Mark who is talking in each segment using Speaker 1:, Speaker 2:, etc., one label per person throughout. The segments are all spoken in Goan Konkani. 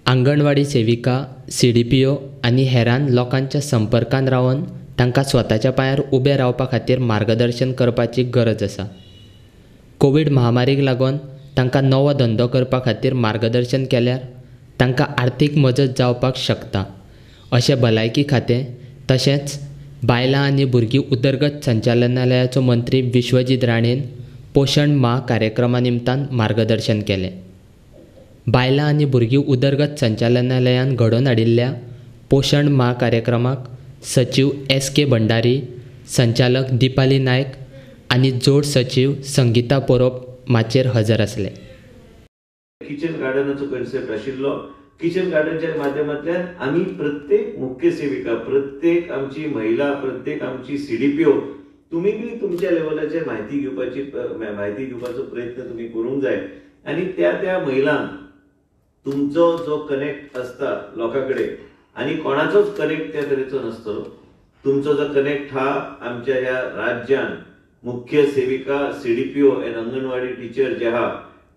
Speaker 1: आंगणवाडी सेविका, CDPO आनी हेरान लोकांच्या संपर्कान रावन तांकां स्वताच्या पांयार उबे रावपा खातीर मार्गदर्शन करपाची गरज आसा. कोवीड महामारीक लागून तांकां नवो धंदो करपा खातीर मार्गदर्शन केल्यार तांकां आर्थीक मजत जावपाक शकता अशें भलायकी खातें तशेंच बायलां आनी भुरगीं उदरगत संचालनालयाचो मंत्री विश्वजीत राणेन पोशण माह कार्यक्रमा निमतान मार्गदर्शन केलें. बायलां आनी भुरगीं उदरगत संचालनालयान घडोवन हाडिल्ल्या पोशण माह कार्यक्रमाक सचीव SK Bhandari, संचालक दीपाली नायक आनी जोड सचीव संगीता पोरोब माचयेर हजर आसले.
Speaker 2: किचन गार्डनाचो कन्सेप्ट आशिल्लो. किचन गार्डनच्या माध्यमांतल्यान आमी प्रत्येक मुख्य सेविका, प्रत्येक आमची महिला, प्रत्येक आमची CDPO तुमी बी तुमच्या लेवलाचेर म्हायती घेवपाचो प्रयत्न तुमी करूंक जाय आनी त्या त्या महिलांक तुमचो जो कनेक्ट आसता लोकां कडेन आनी कोणाचोच कनेक्ट त्या तरेचो नासतलो. तुमचो जो कनेक्ट हा आमच्या ह्या राज्यान मुख्य सेविका, CDPO आनी अंगणवाडी टिचर जे आहा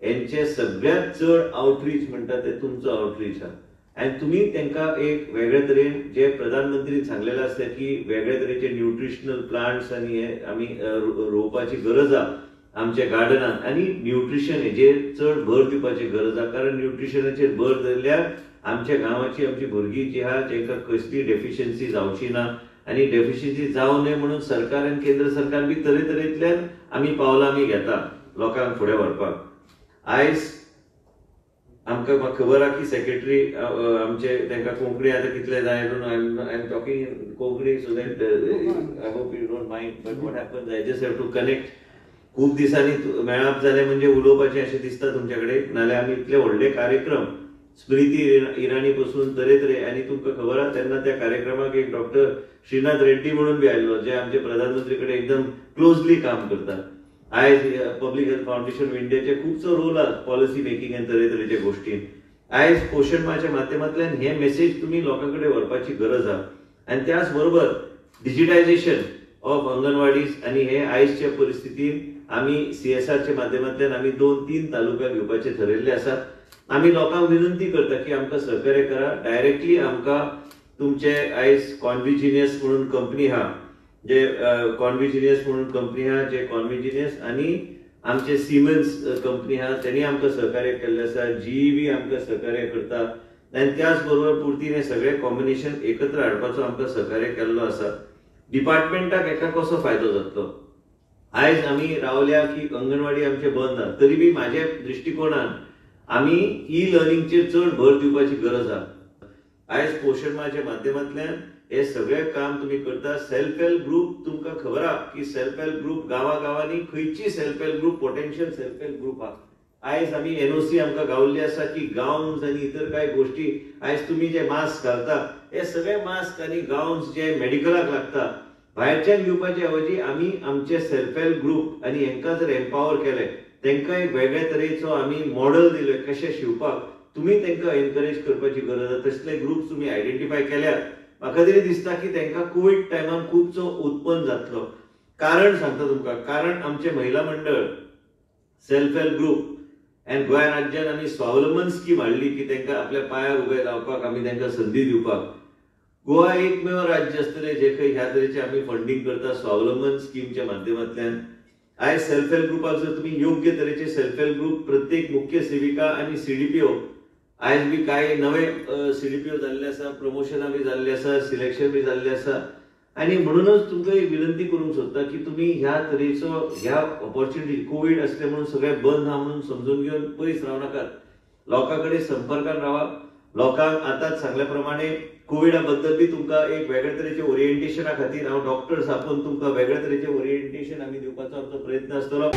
Speaker 2: हेंचे सगळ्यांत चड आउटरीच म्हणटा ते तुमचो आउटरीच आहा आनी तुमी तांकां एक वेगळे तरेन जे प्रधानमंत्रीन सांगलेलें आसता की वेगळे तरेचे न्युट्रिशनल प्लांट्स आनी हे आमी रोवपाची गरज आहा आमच्या गार्डनान आनी न्युट्रिशन हेजेर चड भर दिवपाची गरज आहा, कारण न्युट्रिशनाचेर भर दिल्यार आमच्या गांवाची आमची भुरगीं जी आहा तांकां कसली डेफिशियन्सी जावची ना आनी डेफिशियन्सी जावं न्हय म्हणून सरकार आनी केंद्र सरकार बी तरेतरेंतल्यान आमी पावलां आमी घेता लोकांक फुडें व्हरपाक. आयज आमकां खबर आहा की सेक्रेटरी आमचे तांकां कोंकणी आतां कितले जाय, I am talking in Konkani so that I hope you don't mind, but what happens I just have to connect. खूब दिसांनी मेळप जालें म्हणजे उलोवपाचें अशें दिसता तुमचे कडेन, नाल्यार आमी इतले व्हडले कार्यक्रम स्मृती इराणी पासून तरेतरे आनी तुमकां खबर आहा तेन्ना त्या कार्यक्रमाक एक डॉक्टर श्रीनाथ रेड्डी म्हणून बी आयिल्लो जे आमचे प्रधानमंत्री कडेन एकदम क्लोजली काम करतात. आयज पब्लीक हेल्थ फावंडेशन ऑफ इंडियाचे खुबसो रोल आहा पॉलिसी मेकिंग आनी तरेतरेच्या गोश्टीन. आयज पोशण माहाच्या माध्यमांतल्यान हे मेसेज तुमी लोकां कडेन व्हरपाची गरज आहा आनी त्याच बरोबर डिजिटायझेशन ऑफ अंगणवाडीज आनी हे आयजच्या परिस्थितीन आमी CSRच्या माध्यमांतल्यान आमी 2-3 तालुका घेवपाचे थरयल्ले आसात. आमी लोकांक विनंती करता की आमकां सहकार्य करा. डायरेक्टली आमकां तुमचे आयज कॉन्विजिनियस म्हणून कंपनी आहा, जे कॉन्विजिनियस म्हणून कंपनी आहा, जे कॉन्विजिनियस आनी आमचे सिमेन्स कंपनी आहा तेणी आमकां सहकार्य केल्लें आसा. GEB आमकां सहकार्य करता आनी त्याच बरोबर पुर्तीन हें सगळें कॉम्बिनेशन एकत्र हाडपाचो आमकां सहकार्य केल्लो आसा. डिपार्टमेंटाक हेका कसो फायदो जातलो? आयज आमी रावल्या की अंगणवाडी आमचे बंद आहा, तरी बी म्हाज्या दृश्टिकोणान आमी ई लर्निंगचेर चड भर दिवपाची गरज आहा. आयज पोशण माहाच्या माध्यमांतल्यान हे सगळें काम तुमी करता. सेल्फ हेल्प ग्रुप तुमकां खबर आहा की सेल्फ हेल्प ग्रुप गांवागांवांनी खंयची self help group potential self help group आहा. आयज आमी NOC आमकां गावल्ली आसा की गावन्स आनी इतर कांय गोश्टी आयज तुमी जे मास्क घालता हे सगळे मास्क आनी गावन्स जे मेडिकलाक लागता भायरच्यान घेवपाचे ऐवजी आमी आमचे सेल्फ हेल्प ग्रुप आनी हेंकां जर एम्पावर केले तांकां एक वेगळे तरेचो आमी मॉडल दिले कशें शिवपाक, तुमी तांकां एनकरेज करपाची गरज आसा. तसले ग्रुप तुमी आयडेंटिफाय केल्यार म्हाका तरी दिसता की तांकां कोवीड टायमान खुबसो उत्पन्न जातलो. कारण सांगता तुमकां, कारण आमचे महिला मंडळ, सेल्फ हेल्प ग्रुप आनी गोंय राज्यान आमी स्वावलंबन स्कीम हाडली की तांकां आपल्या पांयार उबे रावपाक आमी तांकां संदी दिवपाक. गोवा एकमेव राज्य आसतलें जे खंय ह्या तरेचें आमी फंडींग करता स्वावलंबन स्किमच्या माध्यमांतल्यान. आयज सेल्फ हेल्प ग्रुपाक जर तुमी योग्य तरेचे सेल्फ हेल्प ग्रुप प्रत्येक मुख्य सेविका आनी CDPO आयज बी कांय नवे CDPO जाल्ले आसा, प्रमोशनां बी जाल्ले आसा, सिलेक्शन बी जाल्लें आसा आनी म्हणूनच तुमकां एक विनंती करूंक सोदता की तुमी ह्या तरेचो ह्या ऑपॉर्च्युनिटी कोवीड आसले म्हणून सगळें बंद आहा म्हणून समजून घेवन पयस रावनाकात, लोकां कडेन संपर्कान रावा. लोकांक आतांच सांगल्या प्रमाणे कोविडा बद्दल बी तुमकां एक वेगळे तरेचे ओरिएंटेशना खातीर हांव डॉक्टर्स आपोवन तुमकां वेगळे तरेचे ओरिएंटेशन आमी दिवपाचो आमचो प्रयत्न आसतलो.